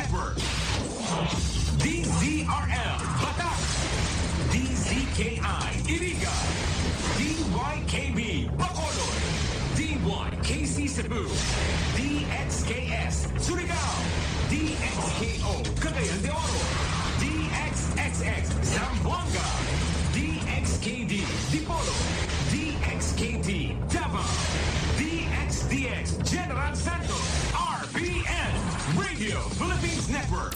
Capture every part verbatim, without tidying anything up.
D Z R L Batak, D Z K I Iriga, D Y K B Bacolod, D Y K C Cebu, D X K S Surigao, D X K O Cagayan de Oro, D X X X Zamboanga, D X K D Dipolog, D X K T Davao, D X D X General Santos, R P N Radio Philippines Network.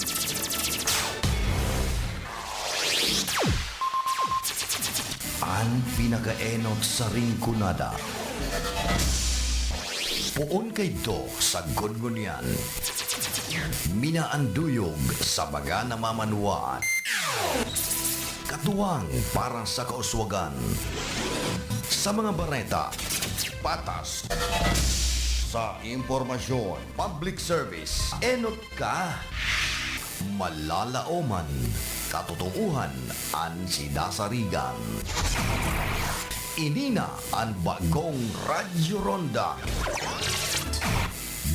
An pinakaenot sa Rinconada. Poon kaidto sa Gungunyan. Minaanduyog sa mga namamanwaan. Katuwang para sa kauswagan. Sa mga bareta, patas. Sa impormasyon, public service, enot ka. Malalaoman, katotoohan an sinasarigan. Ini na an bagong Radyo Ronda.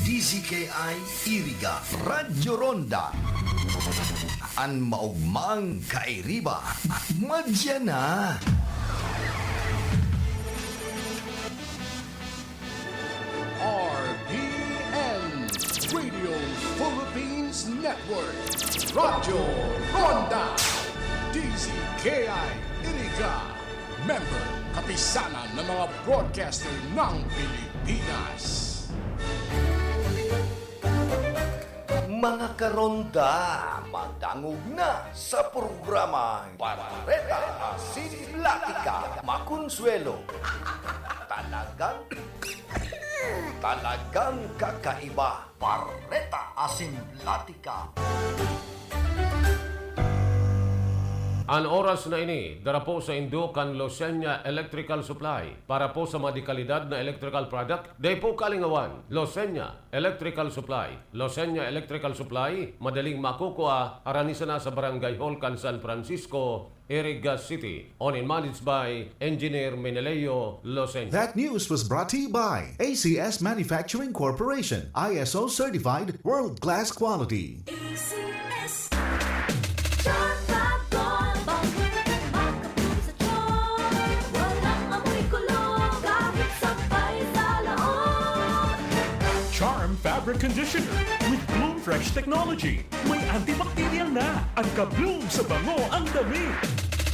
D Z K I Iriga, Radyo Ronda. An maogmang kairiba, madya na. R P N Radio Philippines Network, Radyo Ronda, D Z K I Iriga, member, kapisanan ng mga broadcaster ng Pilipinas. Mga karonda, madangog na sa programang Bareta Asin Platika Makonsuelo. Talagang, talagang kakaiba. Bareta Asin Platika. An oras na ini, dara po sa indo kan Losenya Electrical Supply. Para po sa mga dekalidad na electrical product, dai po kalingawan. Losenya Electrical Supply. Losenya Electrical Supply, madaling makukua, harani sana sa Barangay Hall kan San Francisco, Iriga City. Owned and managed by Engineer Meneleo Losenya. That news was brought to you by A C S Manufacturing Corporation, I S O certified, world-class quality. A C S. Charm Fab Gold, bangkong makapul sa tiyan. Walang amoy kulo, kahit sampay sa laot. Charm Fabric Conditioner with Bloom Fresh Technology. May antibacterial na at ka-bloom sa bango ang damit.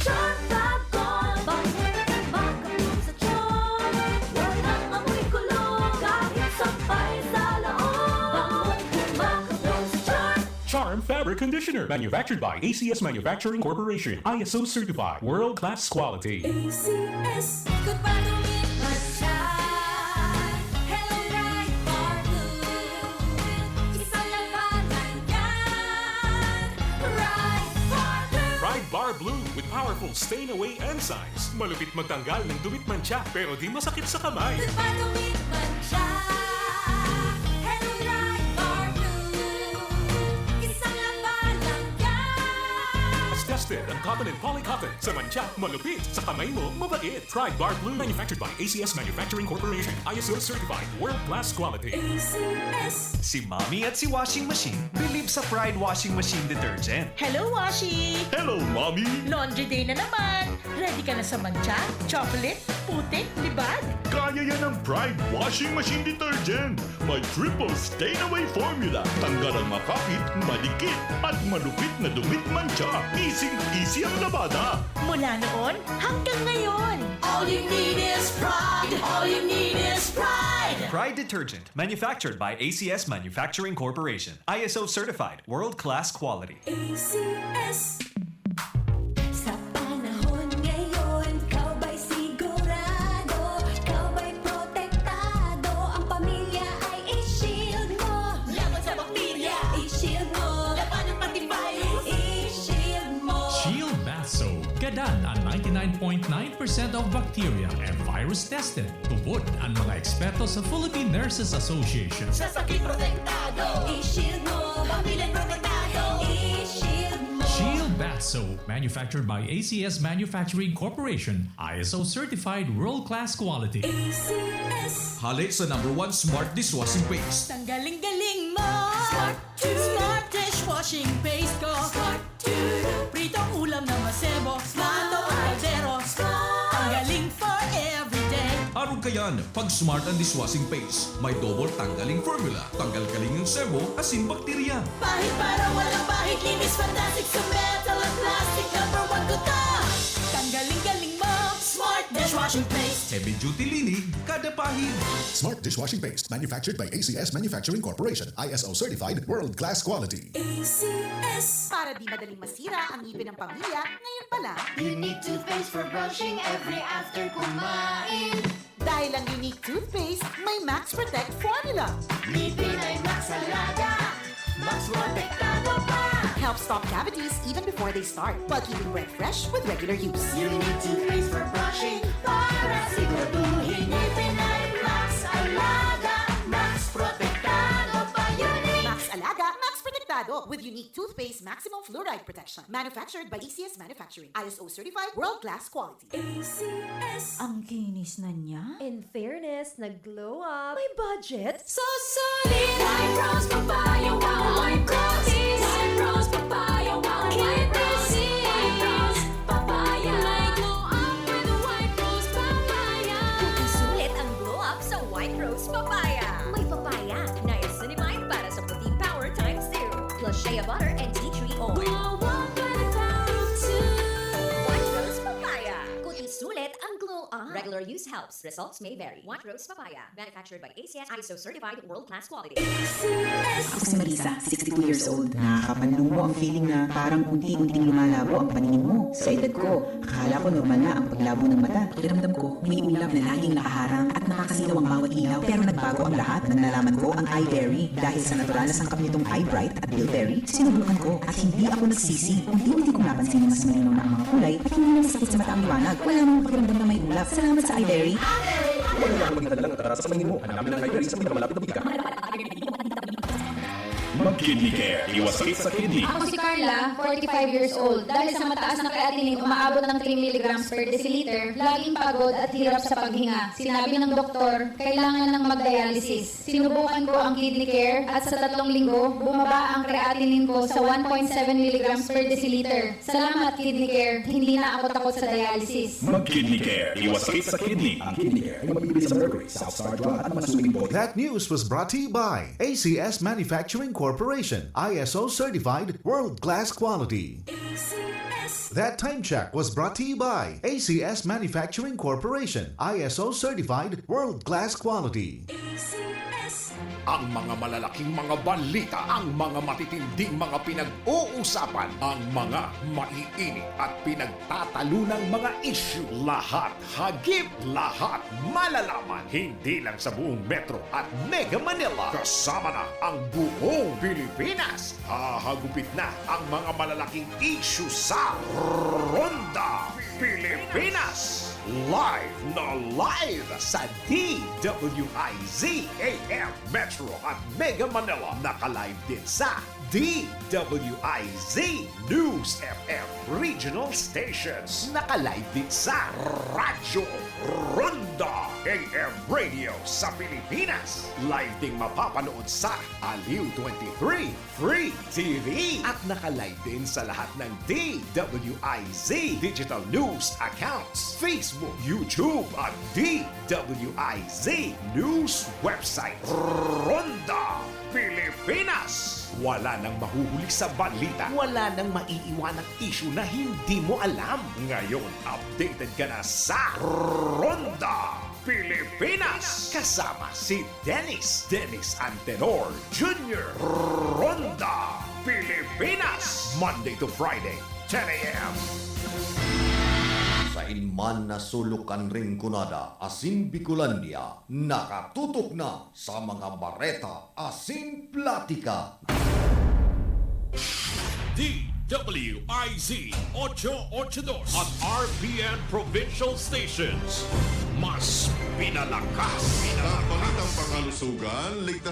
Charm Fab Gold, bangkong makapul sa tiyan. Walang amoy kulo, kahit sampay sa laot. Bangong makapul sa tiyan. Charm Fabric Conditioner, manufactured by A C S Manufacturing Corporation, I S O certified, world-class quality. A C S. Ikot pa, dumit man siya. Hello, Pride Bar Blue. Isang labanan yan. Pride Bar Blue. Pride Bar Blue with powerful stain away enzymes. Malupit magtanggal ng dumit mantsa, pero di masakit sa kamay. Ikot pa, dumit man siya. Hello, Pride Bar Blue. Isang labanan yan. Mas tested ang cotton and polycotton. Sa mantsa, malupit. Sa kamay mo, mabait. Pride Bar Blue. Manufactured by A C S Manufacturing Corporation. I S O certified. World class quality. A C S. Si Mommy at si Washing Machine believe sa Pride Washing Machine Detergent. Hello, Washi! Hello, Mommy! Laundry day na naman! Ready ka na sa mantsa, chocolate, putik, libag? Kaya yan ng Pride Washing Machine Detergent! May triple stain away formula. Tanggal ang makapit, madikit, at malupit na dumit mantsa. Easy-easy ang labada. Mula noon hanggang ngayon. All you need is Pride. All you need is Pride. Pride detergent, manufactured by A C S Manufacturing Corporation. I S O certified, world-class quality. A C S. Sa panahon ngayon, ikaw ba'y sigurado? Ikaw ba'y protektado? Ang pamilya ay i-shield mo. Laban sa bakterya, i-shield mo. Laban ng antivirus, i-shield mo. Shield Bath Soap. Gadan ang ninety-nine point nine percent of bacteria and virus tested. Tubod an mga eksperto sa Philippine Nurses Association. Sa sakit protektado, i-shield mo. Pamilya protektado, i-shield mo. Shield Bath Soap, manufactured by A C S Manufacturing Corporation, I S O certified world-class quality. A C S. Hale sa number one smart dishwashing paste. Tanggaling-galing mo. Smart Smart dish Dishwashing paste ko. Pritong ulam na masebo. Mato ang kaldero. Ang galing for everyday. Arog kayan, pag Smart ang dishwashing paste. May double tanggaling formula. Tanggal kaling ang sebo, asin bakterya. Pahid para walang pahid. Linis fantastic sa metal at plastic. Number one ko ta. Tanggaling galing mo. Smart dishwashing paste. Heavy duty linig, kada pahid. Smart dishwashing paste, manufactured by A C S Manufacturing Corporation, I S O certified, world class quality. A C S. Para di madaling masira ang ngipin ng pamilya, ngayon pa lang. Unique toothpaste for brushing every after kumain. Dahil ang Unique Toothpaste may Max Protect Formula. Ngipin ay Max Alaga, Max Protektado pa. Help stop cavities even before they start, while keeping breath fresh with regular use. Unique Toothpaste for brushing para siguraduhin ngipin ay Max Alaga, Max Protektado pa. Unique Max Alaga, Max Protektado with Unique Toothpaste Maximum Fluoride Protection. Manufactured by A C S Manufacturing. I S O certified, world class quality. A C S. Ang kinis na niya. In fairness, nag-glow up. May budget? So solid! White Rose Papaya, wow! White Rose! White Rose Papaya, wow! White Rose! White Rose Papaya! May glow up with White Rose Papaya! Sulit ang glow up sa White Rose Papaya. May papaya, niacinamide para sa puting power times two. Plus shea butter and tea tree oil. Glow up with power too! White Rose Papaya. Kundi sulit ang glow up. Regular use helps. Results may vary. White Rose Papaya. Manufactured by A C S, I S O certified, world class quality. Ako si Marisa, sixty-two years old. Nakakapanlumo ang feeling na parang unti-unting lumalabo ang paningin mo. Sa edad ko, akala ko normal na ang paglabo ng mata. Pakiramdam ko, may ulap na laging nakaharang at nakakasilaw ang bawat ilaw. Pero nagbago ang lahat nang nalaman ko ang iBerry. Dahil sa natural na sangkap nitong iBright at Bilberry, sinubukan ko at hindi ako nagsisi. Unti-unti kong napansin na mas malinaw na ang mga kulay at hindi na masakit sa mata ang liwanag. Wala namang pakiramdam na may ulap. Salamat sa iBerry. Wala na akong magdadalang kataras sa paningin mo. Hanapin ang iBerry sa pinakamalapit na botika. Mag-Kidney Care. Iwas sakit sa kidney. Ako si Carla, forty-five years old. Dahil sa mataas na creatinine, umaabot ng three milligrams per deciliter, laging pagod at hirap sa paghinga. Sinabi ng doktor, kailangan ng mag-dialysis. Sinubukan ko ang Kidney Care at sa tatlong linggo, bumaba ang creatinine ko sa one point seven milligrams per deciliter. Salamat, Kidney Care. Hindi na ako takot sa dialysis. Mag-Kidney Care. Iwas sakit sa kidney. Ang Kidney Care ay mabibili sa Mercury, South Star Drug at mga suking bote. That news was brought to you by A C S Manufacturing Corporation, I S O certified, world class quality. That time check was brought to you by A C S Manufacturing Corporation, I S O certified, world class quality. Ang mga malalaking mga balita, ang mga matitinding mga pinag-uusapan, ang mga maiinit at pinagtatalunang mga isyu, lahat hagip, lahat malalaman. Hindi lang sa buong Metro at Mega Manila, kasama na ang buong Pilipinas. Hahagupit na ang mga malalaking isyu sa Ronda Pilipinas. Live na live sa D W I Z A M Metro at Mega Manila. Naka-live din sa D W I Z News F M Regional Stations. Naka-live din sa Radyo Ronda A M Radio sa Pilipinas. Live ding mapapanood sa Aliw twenty-three Free T V. At naka-live din sa lahat ng D W I Z Digital News accounts, Facebook, YouTube at D W I Z News website. Ronda Pilipinas. Wala nang mahuhuli sa balita. Wala nang maiiwanang isyu na hindi mo alam. Ngayon, updated ka na sa Ronda Pilipinas. Kasama si Dennis, Dennis Antenor Junior. Ronda Pilipinas. Monday to Friday, ten a.m. Sain man na sulok kan Rinconada asin Bicolandia, nakatutok na sa mga bareta asin platika. D W I Z ocho ocho dos at R P N Provincial Stations. Mas pinalakas. Sa balitang pangkalusugan, ligtas